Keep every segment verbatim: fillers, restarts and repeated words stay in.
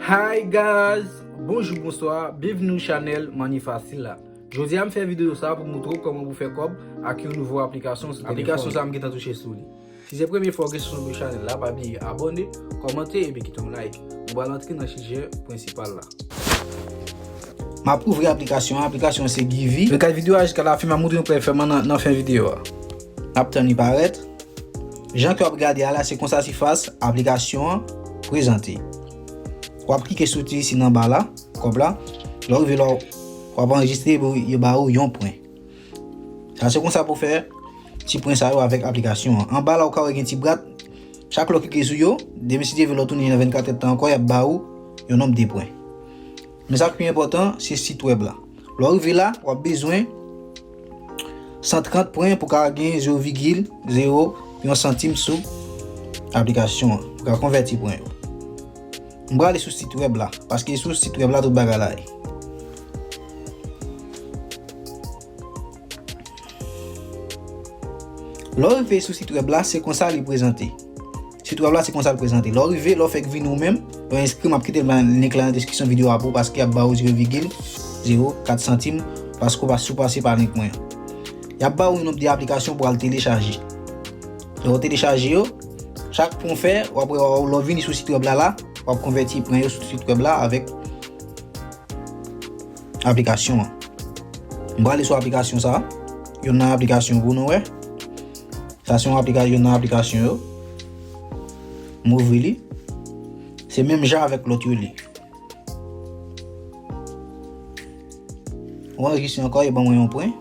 Hi guys! Bonjou, bonswa, byenvini sou chanèl Manyen Fasil la. Jodi a m fè videyo sa pou moutre w kòman pou fè kòb ak yon nouvo aplikasyon sou telefòn. Aplikasyon sa m gentan touche sou li. Si se premye fwa w gen sou chanèl la, pa bliye abòne, kòmante epi kite yon like. Nou pral antre nan sijè prensipal la. M ap ouvri aplikasyon an, aplikasyon an se Givy. Regarde videyo a jiska lafen, m ap moutre nou pral fè nan, nan fen videyo a. N ap tann li parèt. Jan ke w ap gade a la, se konsa sifas aplikasyon an prezante. W ap klike sou ti siy nan ba la, kòb la. Lè w rive la, w ap anrejistre epi yo ba ou yon pwen. Sa se konsa pou fè ti pwen sa yo avèk aplikasyon an. Anba la, ou ka wè gen ti brat. Chak lè w klike sou yo, demen si Dye vle lè w tounen nan vennkat èdtan ankò, y ap ba ou yon nonb de pwen. Men sa k pi enpòtan, se sit wèb la. Lè w rive la, w ap bezwen san trant pwen pou w ka gen zewo vigil zewo yon santim sou aplikasyon an, pou w ka konvèti pwen yo. M prale sou sit wèb la, paske sou sit wèb la tout bagay la ye. Lè w rive sou sit wèb la, se konsa li prezante. Sit wèb la, se konsa li prezante. Lè w rive, lè w fèk vini ou menm, lè w enskri, m ap kite link la nan deskripsyon videyo a pou ou, paske y ap ba ou zewo vigil zewo kat santim, paske w pa, si w pase pa link mwen an. Y ap ba ou yon nonb de aplikasyon pou w al telechaje. Lè w telechaje yo, chak pwen w fè, w ap wè, lè w vini sou sit wèb la, la, w ap konvèti pwen yo sou sit wèb la avèk aplikasyon an. M prale sou aplikasyon sa. Youn nan aplikasyon pou nou wè. Sa se yon aplika-, youn nan aplikasyon yo. M ouvri li. Se menm jan avèk lòt yo li. Ou anrejistre ankò, yo ban mwen yon pwen.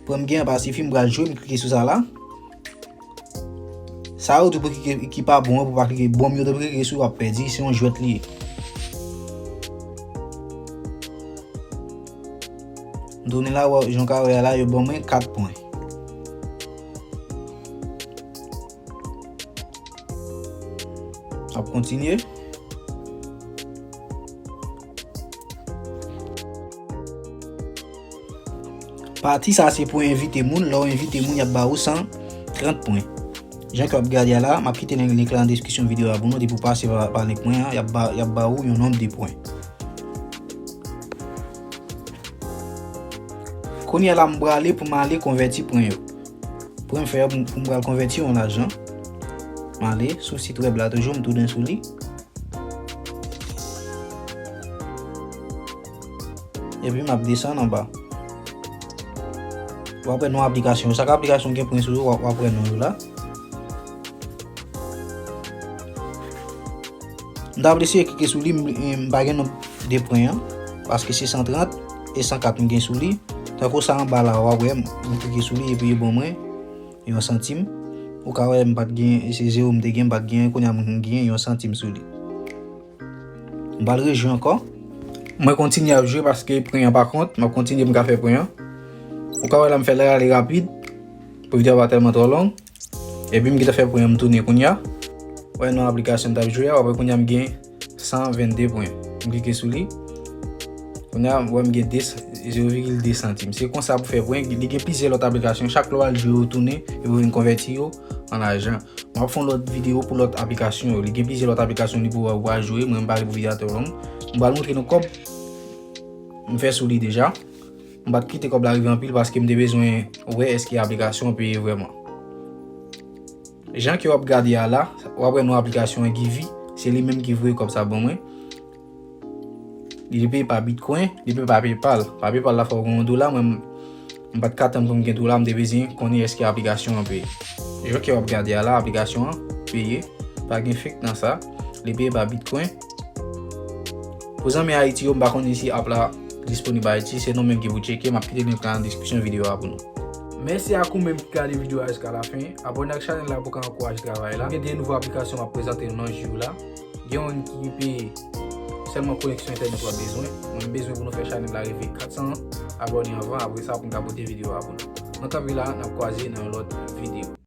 Pwen m gen an pa sifi, m pral jwe, m klike sou sa la. Sa yo tou pou ki, ki pa bon an, pou pa klike. Bon, yo tou pou klike sou, w ap pèdi, se yon jwèt li ye. M tounen la, wè, jan w ka wè a la, yo ban mwen kat pwen. Ap kontinye. Pati sa se pou envite moun. Lè w envite moun, y ap ba ou san trant pwen. Jan ke w ap gade a la, m ap kite link la nan deskripsyon videyo a pou nou. Depi w pase pa, pa link mwen an, y ap ba, y ap ba ou yon nonb de pwen. Kounye a la, m prale pou m ale konvèti pwen yo. Pwen m fè yo pou, pou m pral konvèti yo an lajan. M ale sou sit wèb la toujou, m tounen sou li. Epi m ap desann anba. W ap wè non aplikasyon yo. Chak aplikasyon gen pwen sou yo, w ap, w ap wè non yo la. M ta vle eseye klike sou li, m, m pa gen nonb de pwen an, paske se san trant e san kat m gen sou li. Tankou sa anba la, w ap wè, m, m klike sou li epi yo ban mwen yon santim. Ou ka wè m pa t gen, se zewo m te gen, m pa t gen, kounye a m gen yon santim sou li. M pral rejwe ankò. Mwen kontinye ap jwe paske pwen an pa kont, m ap kontinye, m ka fè pwen an. Ou ka wè la m fè l ale rapid, pou videyo a pa tèlman twò long. Epi m gentan fè pwen an, m tounen kounye a. Wè non aplikasyon m t ap jwe a, w ap wè kounye a m gen san vennde pwen. M klike sou li. Kounye a, wè m gen de, zewo vigil de santim. Se konsa pou fè pwen, li gen plizyè lòt aplikasyon. Chak lè w al jwe, ou tounen, epi ou vin konvèti yo an lajan. M ap fè yon lòt videyo pou lòt aplikasyon yo. Li gen plizyè lòt aplikasyon li pou, pou w al jwe. Mwen, m pa vle pou videyo a twò long. M pral montre nou kòb m fè sou li deja. M pa t kite kòb la rive anpil paske m te bezwen wè èske aplikasyon an peye vrèman. Jan ke w ap gade a la, w ap wè non aplikasyon an Givy, se li menm ki voye kòb sa ban mwen. Li peye pa Bitcoin, li peye pa PayPal. Pa PayPal la fò w gen yon dola, mwen m, m pa t ka tann pou m gen dola, m te bezwen konnen èske aplikasyon an peye. Jan ke w ap gade a la, aplikasyon an peye, pa gen fake nan sa, li peye pa Bitcoin. Pou zanmi Ayiti yo, m pa konnen si app la disponib Ayiti, se nou menm ki pou tcheke, m ap kite link la nan deskripsyon videyo a pou nou. Mèsi ak ou menm ki gade videyo a jiska lafen. Abòne ak chanèl la pou ka ankouraje travay la. Gen de nouvo aplikasyon m ap prezante nou nan jou la. Gen youn ki peye, sèlman koneksyon entènèt w ap bezwen. Mwen, m bezwen pou nou fè chanèl la rive kat san abòne anvan, apre sa pou m ka pote videyo a pou nou. Mwen kanpe la, n ap kwaze nan yon lòt videyo.